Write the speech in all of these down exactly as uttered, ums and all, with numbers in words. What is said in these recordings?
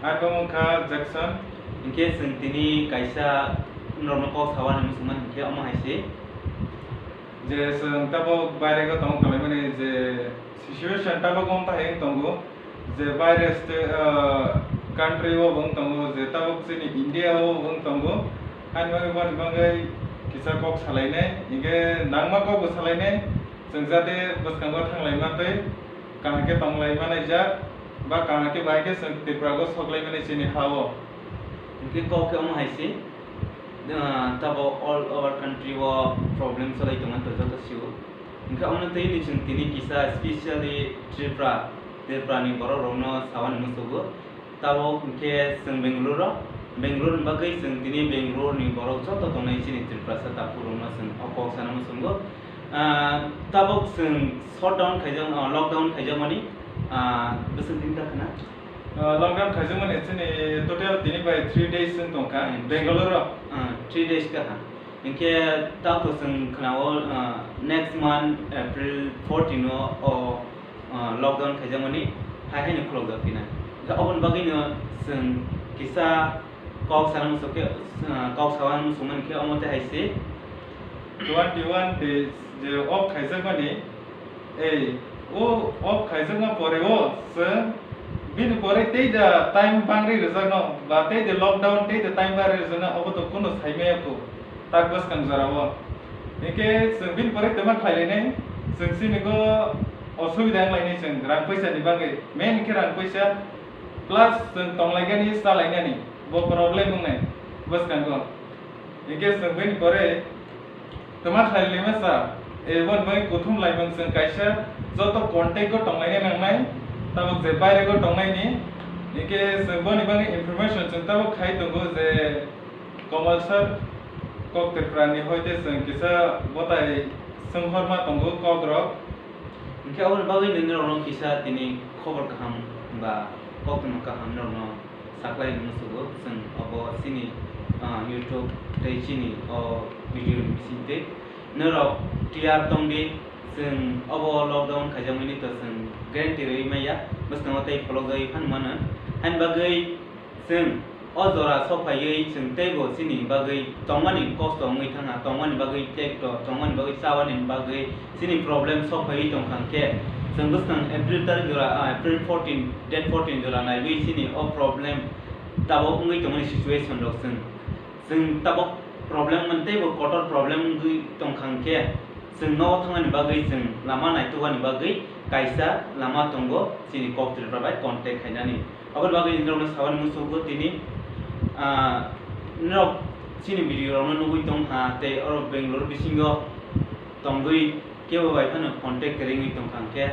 Ang bo wngkha Jackson. Hinkhe chwng tini kaisa norokno kok sawi muchungmani hinkhe omo hai se. Je chwng tabuk bairego tong tonglaimani je situation tabuk wng tahai wng tongo, je baire state, ah, country o wng tongo, je tabuk chini India o wng tongo, ani bagwi boni bagwi kisa kok salainai, hinkhe nangma kok bo salainai, chwng jate bwskango thanglaima tei kaham khe tonglaima naijak, ba kaham khe bahai khe chwng Tripura go soklaimani chini ha o. Hinkhe kok khe omo hai se, ah, tabuk all over country o problem cholai tongmani to joto sio. Hinkhe omo twi ni chwng tini kisa specially Tripura, Tripura ni borok rokno sawani muchugo. Tabuk hinkhe chwng Bengaluru, Bengaluru ni bagwi chwng tini Bengaluru ni borok joto tongnai chini Tripura sa takhuk rokno chwng o kok sana muchungo. Ah, tabuk chwng shutdown khaijak, ah, lockdown khaijakmani, ah, bwswk din ta khna? Ah, lockdown khaijakmani chini total tini bai three days wng tongkha. Hmm. Bengaluru. Ah, three days ka ha. Hinkhe tabuk chwng khna o, ah, next month April fourteen o, o, ah, lockdown khaijakmani hai haino khulokjak phinai. Hinkhe oboni bagwino chwng kisa kok sana muchung khe, ah, kok sawi muchungmani khe omo tei hai se. Twenty one days je off khaijakmani, ei, o off khaijakma pore o chwng bini pore tei da time bangri rwjakno ba tei da lockdown tei da time bangri rwjakno obo to kunu saimaya kho tak bwskang jora o. Hinkhe chwng bini pore twma khlailainai, chwng chini go osubida wnglainai chwng rang paisa ni bagwi, main khe rang paisa plus chwng tonglaigani chalainani bo problem wngnai bwskango. Hinkhe chwng bini pore twma khlai lima sa, eboni bagwi kuthum laimung chwng kaisa joto contact o tonglaina nangnai, tabuk je baire go tongnaini. Hinkhe chwng boni bagwi information chwng tabuk khai tongo je Komal sir, kok Tripura ni hoite chwng kisa botai swnghorma tongo kok rok. Hinkhe aboni bagwi nini rokno kisa tini khobor kaham ba koktwma kaham norokno saklai musugo chwng obo chini, ah, YouTube tei chini o video ni bisingtwi norok tiyar tongdi, chwng obo lockdown khaijakmani to chwng guarantee rwi maya, bwskango tei pholokjagwi phano mano. Haini bagwi chwng o jora sok phaiwi chwng teibo chini bagwi tongmani kosto wngwi thangkha, tongmani bagwi tekto, tongmani bagwi chawani bagwi chini problem sok phaiwi tongkha khe, chwng bwskang April tarik jora, ah, April fourteen, date fourteen jora naiwi chini o problem tabuk wngwi tongmani situation rok chwng, chwng tabuk problem man teibo kotor problem wngwi tongkha khe, chwng nogo thangnani bagwi chwng lama naitukani bagwi kaisa lama tongo chini kok Tripura bai contact khainani. Aboni bagwi norokno sawani musugo tini, ah, norok chini video rokno nugwi tong ha tei oro Bangalore bisingo tongwi kebo bai phano contact kwrwngwi tongkha khe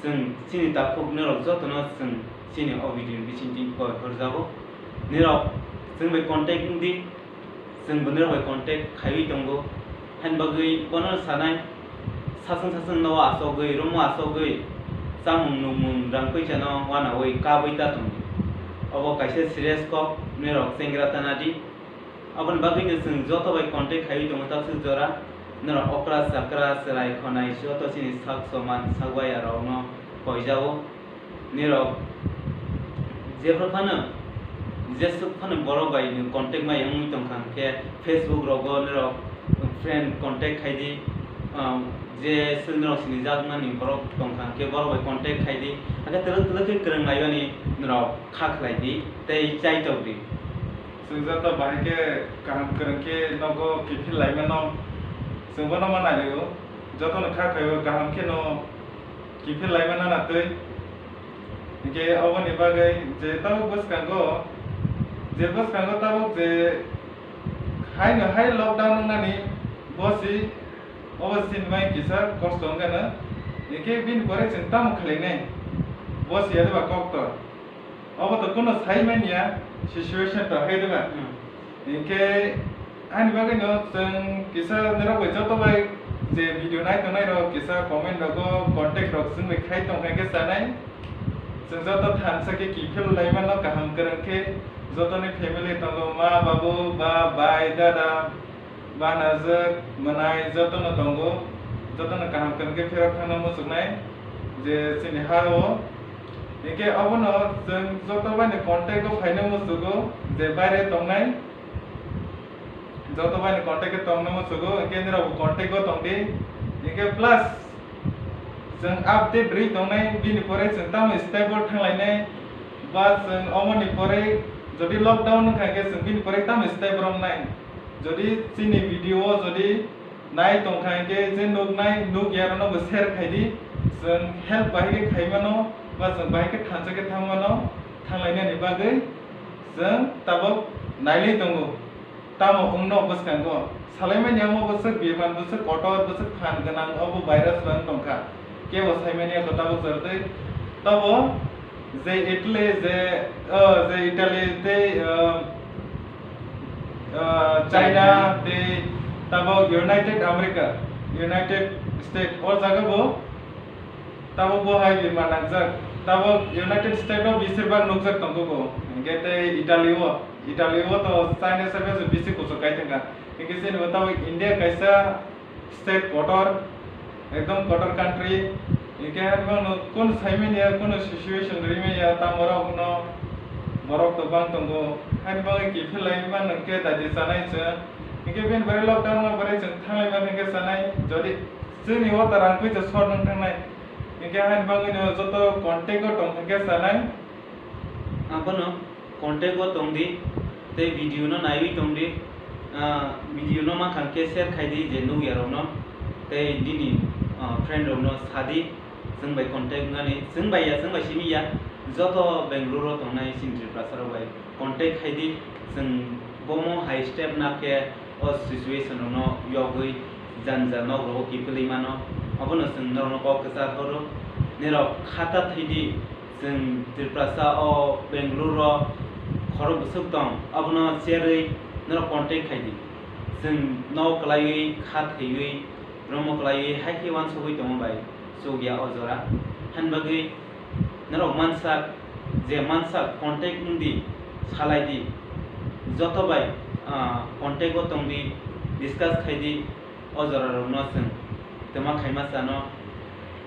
chwng chini takhuk norok jotono chwng chini o video ni bisingtwi koi horjago. Norok chwng bai contact wngdi. Chwng bo norok bai contact khaiwi tongo. Haini bagwi bono sanai, saswng saswng nogo achogwi, room o achogwi, chamung nungmung rang pwisano wanaui kabwi ta tongdi. Obo kaisa serious kok, norok chengra tana di. Aboni bagwino chwng joto bai contact khaiwi tongo takswk jora. Norok okra chakra chwrai khonai joto chini sak soman sak baya rokno koijao. Nirok jephru phano, jeswk phano borok bai nwng contact mai wngwi tongkha, hwnkhe Facebook rogo nirok friend contact khai di, ah, je swk norok sinijaknani borok tongkha, hwnkhe borok bai contact khai di, hakhe twlwk twlwk khe kwrwng laimani norok kha khlai di tei chaitok di. Chwng joto bahai khe kaham kwrwng khe nogo kiphil laimano, chwng bono ma nailio, jotono kha khlaio kaham kheno kiphil laimana na twi. Hinkhe oboni bagwi je tabuk bwskango, je bwskango tabuk je haino hai lockdown wngnani, bo si, obo sinimai kisa kosto wngkha no. Hinkhe bini pore chwng tamo khlainai? Bo si ya de ba koktor? Obo to kuno sai manya situation to hai de ba? Hmm. Hinkhe ani bagwi no chwng kisa norok bai joto bai je video nai tongnai rok kisa comment rogo contact rok chwng bai khai tong kha khe sanai. Chwng joto thansa khe kiphil lai mano kaham kwrwng khe jotoni family tongo ma babu ba bai dada. Banajak, mwnai jotono tongo, jotono kaham kwrwng khe phirok thangna muchuknai, je chini ha-o Hinkhe obono chwng joto bai ni contact o phaino muchugo je baire tongnai, joto bai ni contact o tongno muchugo, hinkhe nirok bo contact o tongdi. Hinkhe plus chwng update rwi tongnai, bini pore chwng tamo step o thanglainai, ba chwng omoni pore jodi lockdown wngkha hinkhe chwng bini pore tamo step romnai. Jodi chini video o jodi nai tongkha hinkhe je nuknai, nukya rokno bo share khaidi, chwng help bahai khe khaimano, ba chwng bahai khe thansa khe thangmano, thanglainani bagwi chwng tabuk nailai tongo. Tamo wngno bwskango salaimani omo bwswk birman, bwswk kotor, bwswk phan gwnang obo virus bo wng tongkha. Kebo saimani abo tabuk jortwi. Tabo je Italy, je, o, je Italy tei, o, o, China, China. Tei tabuk United America, United States, o jaga bo tabuk bo hai birman nangjak. Tabuk United States o bisir bak nukjak tongo bo. Hinkhe tei Italy o, Italy o to China side o bisi kuchuk kai tongkha. Hinkhe chini bo tabuk India kaisa state kotor, ekdom kotor country. Hinkhe haino kunu saimanya, kunu situation rimanya, tamo rok no borok to bang tongo. Haino bagwi kiphil lai man hinkhe dadi chanai chwng. Hinkhe bini bwrwi lockdown no bwrwi chwng thanglai man hinkhe chanai. Jodi chwngni o ta rang puisa short wng thangnai. Hinkhe haino bagwi no joto contact o tong hinkhe chanai. Abono contact o tongdi, tei video no naiwi tongdi, ah, video no mankha khe share khaidi je nukya rokno, tei nini, ah, friend rokno sadi, chwng bai contact wngnani, chwng bai ya, chwng bai simi ya, joto Bangalore o tongnai chini Tiprasa rok bai contact khaidi, chwng bomo hai step nakhe o situation rokno yogwi janja nok rogo kiphilwi mano, abono chwng norokno kok kwchar horo, nirok khata thwidi. Chwng Tiprasa o Bangalore o khorok bwswk tong, abono cherwi norok contact khaidi. Chwng no kwlaiwi, kha thwiwi, romo kwlaiwi, hai khe uansugwi tongo bai, chukya o jora. Hani bagwi norok mansak, je mansak contact wngdi, salaidi. Joto bai, ah, contact o tongdi, discuss khaidi. O jora rok no chwng twma khaima chano,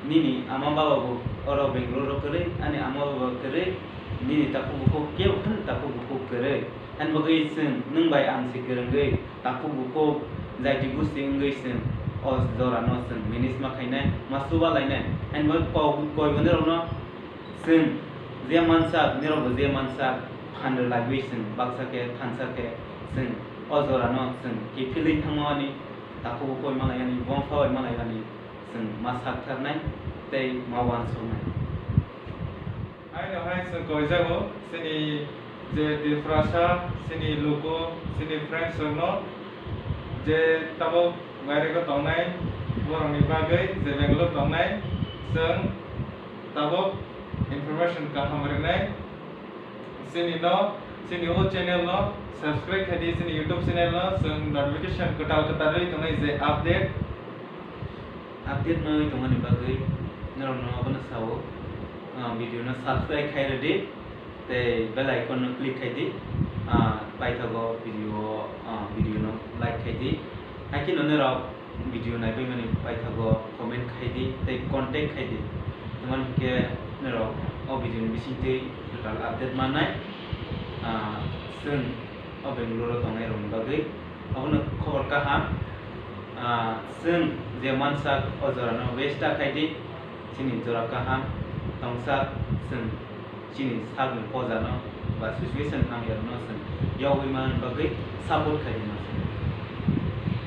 nini ama baba bo oro Bangalore o kwrwi, ani ama baba kwrwi, nini takhuk bukhuk kebo phano takhuk bukhuk kwrwi. Ani bagwi chwng nwng bai ang se kwrwngwi takhuk bukhuk jaiti gusti wngwi chwng o jora no chwng manage ma khainai, ma chuba lainai. Ani bagwi kok koi bwni rok no chwng je mansak, nirok bo je mansak phan rwlaiwi chwng baksa khe thansa khe chwng o jora no chwng kiphilwi thangmani. Takhuk bukhuk bai malaiyani, bongpha bai malaiyani, chwng ma saktharnai tei ma uansuknai. Haino hai chwng koijago, chini je Tiprasa, chini luku, chini friends rokno, je tabuk bairego tongnai, borokni bagwi je Bangalore tongnai, chwng tabuk information kaham rwnai. Chini no, chini o channel no subscribe khaidi, chini YouTube channel no chwng notification kwtal kwtal rwi tongnai je update. Update nangwi tongmani bagwi norok no abono sao, ah, video no subscribe khai rwdi, tei bell icon no click khaidi, ah, paithago video, ah, video no like khaidi, haikhe no norok video naipaimani paithago comment khaidi tei contact khaidi. Tamoni hwnkhe norok o video ni bisingtwi total update mannai. Ah, chwng o Bangalore o tongnai rokni bagwi abono khobor kaham. Ah, chwng je mansak o jora no waste ta khaidi. Chini jora kaham tongsa, chwng chini sakni pojano ba situation hamyarokno chwng yogwi manna bagwi support khaidi no chwng.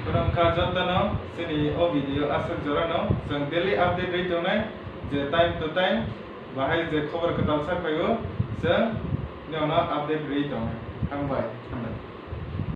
Khorang kha jotono chini o video aswk jorano chwng daily update rwi tongnai, je time to time bahai je khobor kwtal sak phaio chwng nono update rwi tongnai. Hambai. Hambai.